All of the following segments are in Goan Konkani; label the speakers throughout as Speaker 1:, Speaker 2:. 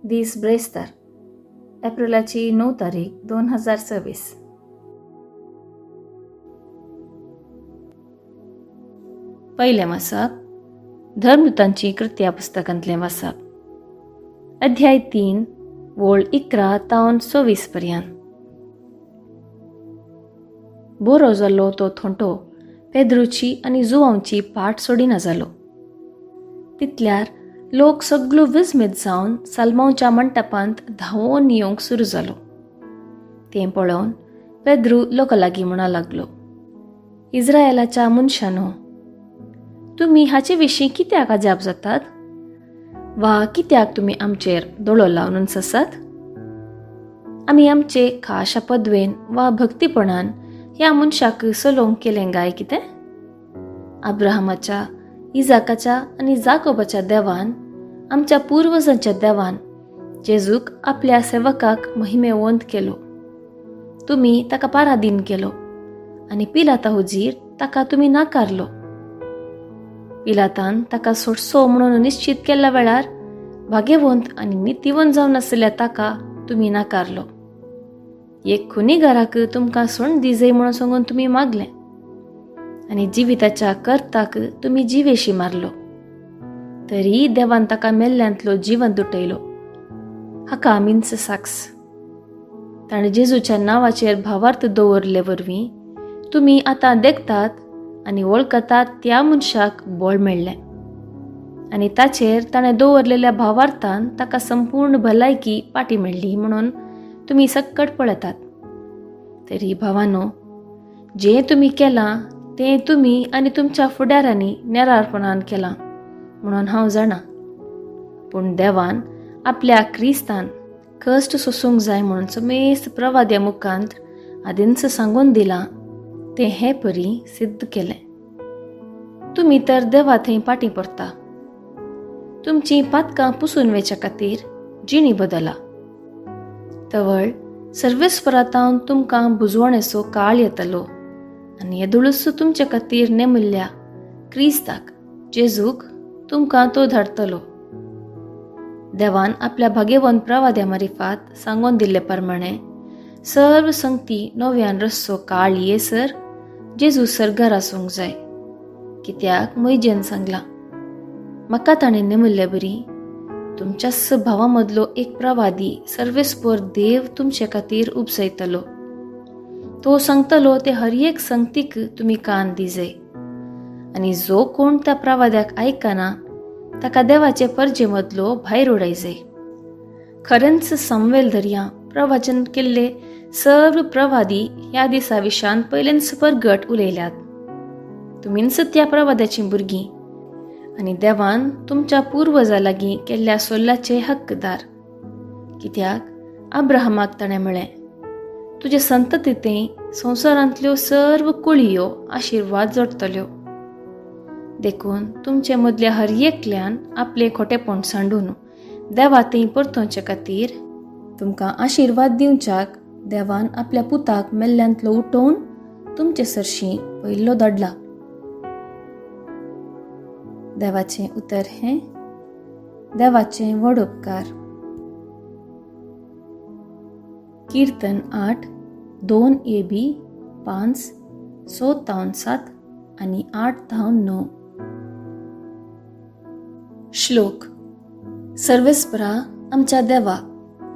Speaker 1: दीस ब्रेस्तार, एप्रिलाची 9 तारीख 2026. पयलें वाचप धर्मदूतांची कृत्या पुस्तकांतलें वाचप, अध्याय 3 वोळ 11 तावन 24 पर्यंत. बोरो जालो तो थोंटो पेद्रूची आनी जुवांवची पाट सोडिना जालो. तितल्यार लोक सगळो विस्मीत जावन सालमांवच्या मंटपांत धांवोन येवंक सुरू जालो. तें पळोवन पेद्रू लोकां लागीं म्हणा लागलो, इस्रायलाच्या मनशानो, तुमी हाचे विशीं कित्याक अजाप जातात वा कित्याक तुमी आमचेर दोळो लावन आसात? आमी आमचे खाशा पदवेन वा भक्तीपणान ह्या मनशाक सलोवंक केलें काय कितें? अब्राहमाच्या, इजाकाच्या आनी जाकोबाच्या देवान, आमच्या पुर्वजांच्या देवान जेजूक आपल्या सेवकाक महिमेवंत केलो. तुमी ताका पारादीन केलो आनी पिलाता हुजीर ताका तुमी नाकारलो. पिलातान ताका सोडसो म्हणून निश्चित केल्ल्या वेळार भाग्यवंत आनी नितीवंत जावन आशिल्ल्या ताका तुमी नाकारलो. एक खुनीगाराक तुमकां सोण दिजय म्हणून सांगून तुमी मागलें आनी जिविताच्या कर्ताक तुमी जिवेशी मारलो. तरी देवान ताका मेल्ल्यांतलो जिवंत उठयलो. हाका आमींच साक्ष. ताणें जेजूच्या नांवाचेर भावार्थ दवरले वरवीं तुमी आतां देखतात आनी वळखतात त्या मनशाक बळ मेळ्ळें आनी ताचेर ताणें दवरलेल्या भावार्थान ताका संपूर्ण भलायकी पाटी मेळ्ळी म्हणून तुमी सक्कट पळयतात. तरी भावानो, जें तुमी केलां तें तुमी आनी तुमच्या फुडारांनी नेरारपणान केलां म्हणून हांव जाणा. पूण देवान आपल्या क्रिस्तान कश्ट सोसूंक जाय म्हणून समेस्त प्रवाद्या मुखांत आदींच सांगून दिलां तें हे परी सिद्ध केलें. तुमी तर देवा थंय पाटी पडटा. तुमचीं पातकां पुसून वेच्या खातीर जिणी बदला. तवळ सर्वेस्परातावन तुमकां बुजवणेचो काळ येतलो आनी येदोळूच तुमचे खातीर नेमिल्ल्या क्रिस्ताक जेजूक तुमकां तो धाडटलो. देवान आपल्या भाग्यवंत प्रवाद्या मारिफात सांगून दिल्ले प्रमाणे सर्व संगती नव्यान रस्सो काळ येसर जेजू सर्गार आसूंक जाय. कित्याक मैजेन सांगलां, म्हाका ताणें नेमिल्ले बरी तुमच्याच भावा मदलो एक प्रवादी सर्वेस्पर देव तुमचे खातीर उपजयतलो. तो सांगतलो ते हर एक संगतीक तुमी कान दिजय आनी जो कोण त्या प्रवाद्याक आयकना ताका देवाचे परजे मदलो भायर उडयजय. खरेंच समवेल दर्या प्रवचन केल्ले सर्व प्रवादी ह्या दिसा विशान पयलेंच परगट उलयल्यात. तुमीच त्या प्रवाद्याचीं भुरगीं आनी देवान तुमच्या पुर्वजा लागीं केल्ल्या सोल्ल्याचे हक्कदार. कित्याक अब्राहमाक ताणें म्हळें, तुजे संततींत संवसारांतल्यो सर्व कुळयो आशिर्वाद जोडटल्यो. देखून तुमचे मदल्या हर एकल्यान आपलें खोटेपण सांडून देवा थंय परतोवचे खातीर तुमकां आशिर्वाद दिवच्याक देवान आपल्या पुताक मेल्ल्यांतलो उठोवन तुमचे सरशीं पयल्लो धाडला. देवाचें उतर हें देवाचें व्हड उपकार. कीर्तन 8, 2 AB 5, 6 7 आनी 8 9. श्लोक. सर्वेस्परा आमच्या देवा,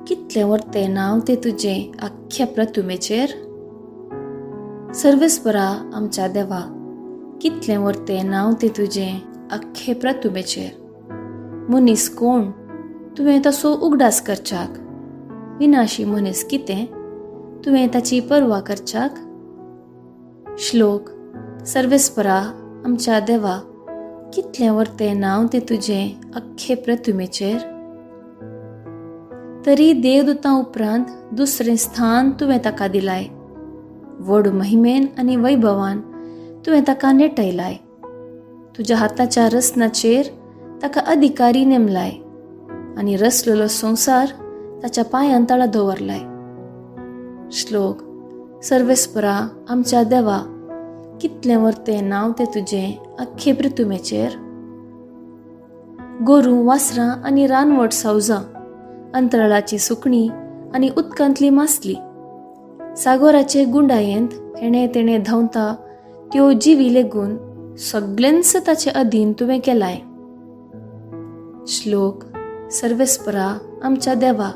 Speaker 1: कितलें वर्तें नांव तें तुजें आख्ख्या प्रतिमेचेर. सर्वेस्परा आमच्या देवा, कितलें वर्तें नांव तें तुजें आख्खे प्रतिमेचेर. मनीस कोण तुवें तसो उगडास करच्याक, विनाशी मनीस कितें तुवें ताची पर्वा करच्याक. श्लोक. सर्वेस्परा आमच्या देवा, कितलें वर्तें नांव तें तुजें आख्खे प्रतिमेचेर. तरी देवदूतां उपरांत दुसरें स्थान तुवें ताका दिलाय. व्हड महिमेन आनी वैभवान तुवें ताका नेटयलाय. तुज्या हाताच्या रचनाचेर ताका अधिकारी नेमलाय आनी रचलेलो संवसार ताच्या पांयान तळा दवरलाय. श्लोक. सर्वेस्परा आमच्या देवा, कितलें वर्तें नांव तें तुजें आख्खे पृथुमेचेर. गोरूं, वासरां आनी रानवट सावजां अंतराळाची सुकणीं आनी उदकांतली मासली, सागोराचे गुंडायेंत हेणे तेणे धांवता त्यो जिवी लेगून सगळेंच ताचे अधीन तुवें केलाय. श्लोक. सर्वेस्परा आमच्या देवा,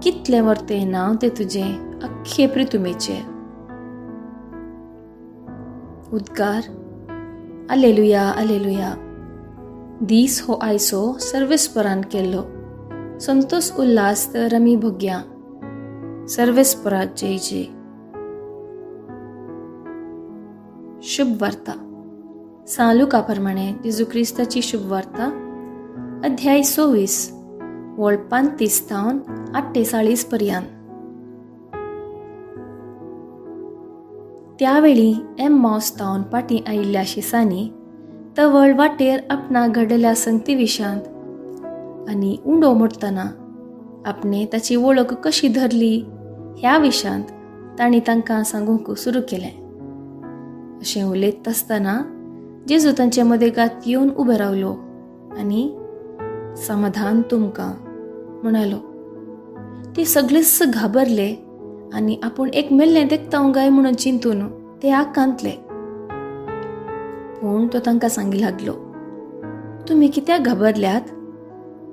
Speaker 1: कितलें वर्तें नांव तें तुजें अख्खे प्रितुमेचेर. उद्गार. आलेलुया आलेलुया. दीस हो आयचो सर्वेस्परान केल्लो, संतोष उल्हास तर आमी भोग्या. सर्वेस्पराक जय जय. शुभ वार्ता. सां लुका प्रमाणे जेजू क्रिस्ताची शुभ वार्ता, अध्याय 26, वळ 35 थावन 48 पर्यंत. त्यावेळी एम्माउस थावन पाटी आयिल्ल्या शिसांनी तवळ वाटेर आपणा घडलेल्या संगती विशांत आनी उंडो मोडटना आपणे ताची वळख कशी धरली ह्या विशांत तांणी तांकां सांगूंक सुरू केलें. अशें उलयत आसतना जेजू तांचे मदेगात येवन उबो रावलो आनी समाधान तुमकां म्हणालो. ते सगळेच घाबरले आनी आपूण एक मेल्लें देखता गाय म्हणून चिंतून ते आकांतले. पूण तो तांकां सांगी लागलो, तुमी कित्याक घाबरल्यात?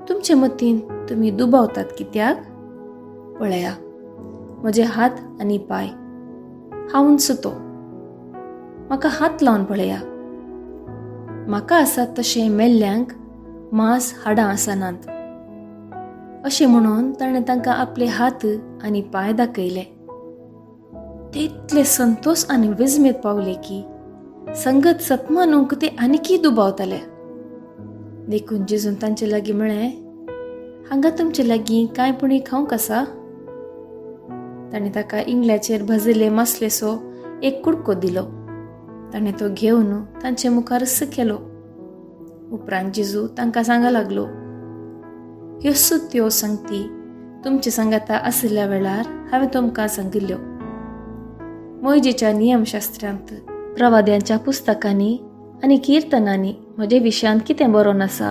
Speaker 1: तुमचे मतीन तुमी दुबावतात कित्याक? पळया म्हजे हात आनी पांय, हांवूच तो. म्हाका हात लावन पळया. म्हाका आसात तशें मेल्ल्यांक मांस हाडां आसनात. अशें म्हणून ताणें तांकां आपले हात आनी पांय दाखयले. ते इतले संतोष आनी विजमेत पावले की संगत सतमानूंक ते आनीकय दुबावताले. देखून जेजून तांचे लागीं म्हळें, हांगा तुमचे लागीं कांय पुणी खावंक आसा? ताणें ताका इंगल्याचेर भाजिल्ले मासलेसो एक कुडको दिलो. ताणें तो घेवन तांचे मुखारच केलो. उपरांत जेजू तांकां सांगा लागलो, ह्यो त्यो संगती तुमचे सांगाता आशिल्ल्या वेळार हांवें तुमकां सांगिल्ल्यो. मोयजेच्या नियमशास्त्रांत, प्रवाद्यांच्या पुस्तकांनी आनी किर्तनांनी म्हजे विशयांत कितें बरोवन आसा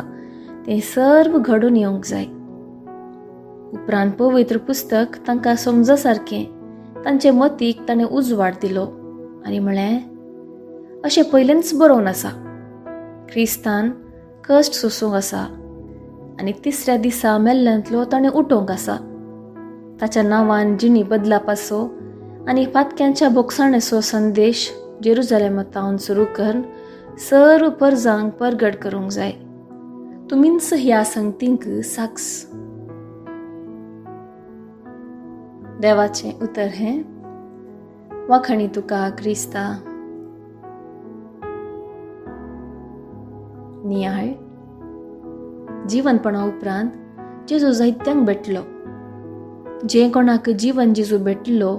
Speaker 1: तें सर्व घडून येवंक जाय. उपरांत पवित्र पुस्तक तांकां समजा सारकें तांचे मतीक ताणें उजवाड दिलो आनी म्हळें, अशें पयलेंच बरोवन आसा, क्रिस्तान कश्ट सोसूंक आसा आनी तिसऱ्या दिसा मेल्ल्यांतलो ताणें उठोवंक आसा. ताच्या नांवान जिणी बदलापाचो आनी पातक्यांच्या बोगसाणेचो संदेश जेरुजालेमा थावन सुरू करून सर्व परजांक परगट करूंक जाय. तुमीच ह्या संगतींक साक्ष. देवाचें उतर हें. वाखणी तुका क्रिस्ता. नियाळ. जिवनपणा उपरांत जेजू जायत्यांक भेटलो. जे कोणाक जीवन जेजू भेटलो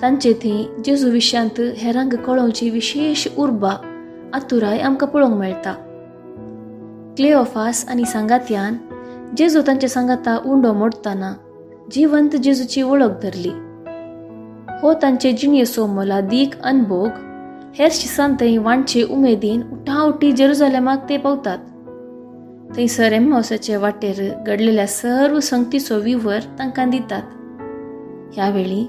Speaker 1: तांचे थंय जेजू विशयांत हेरांक कळोवची विशेश उर्बा आतुराय आमकां पळोवंक मेळटा. क्लेओफास आनी सांगात्यान जेजू तांचे सांगाता उंडो मोडटना जिवंत जेजूची वळख धरली. हो तांचे जिणेचो मोलादीक अनभोग हेर शिसांतय वांटचे उमेदीन उठाउठी जेरुजालेमाक ते पावतात. थंयसर एम्माउसाचे वाटेर घडलेल्या सर्व संगतीचो विवर तांकां दितात. ह्या वेळी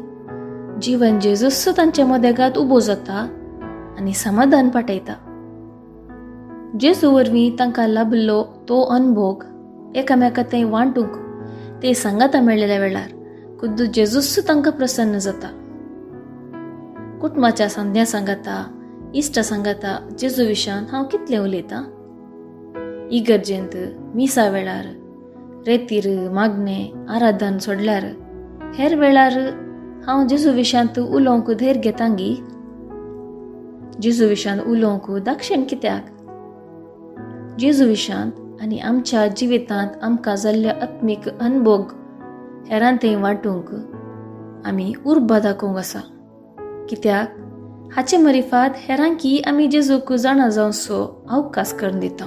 Speaker 1: जीवन जेजूस तांच्या मदेगात उबो जाता आनी समाधान पाठयता. जेजू वरवीं तांकां लाभलो तो अनभोग एकामेका ते वांटूंक ते सांगाता मेळ्ळेल्या वेळार खुद्द जेजूस तांकां प्रसन्न जाता. कुटुंबाच्या संध्या सांगाता, इश्टा सांगाता जेजू विशयान हांव कितलें उलयतां? इगर्जेंत मिसा वेळार, रेतीर मागणें आराधन सोडल्यार हेर वेळार हांव जेजू विशयांत उलोवंक धैर्य घेतांगी? जेजू विशयांत उलोवंक दाक्षेण कित्याक? जेजू विशयांत आनी आमच्या जिवितांत आमकां जाल्ले आत्मीक अनभोग हेरांतय वांटूंक आमी उर्बा दाखोवंक आसा. कित्याक हाचे मरिफात हेरांकी आमी जेजूक जाणा जावचो अवकाश करून दिता.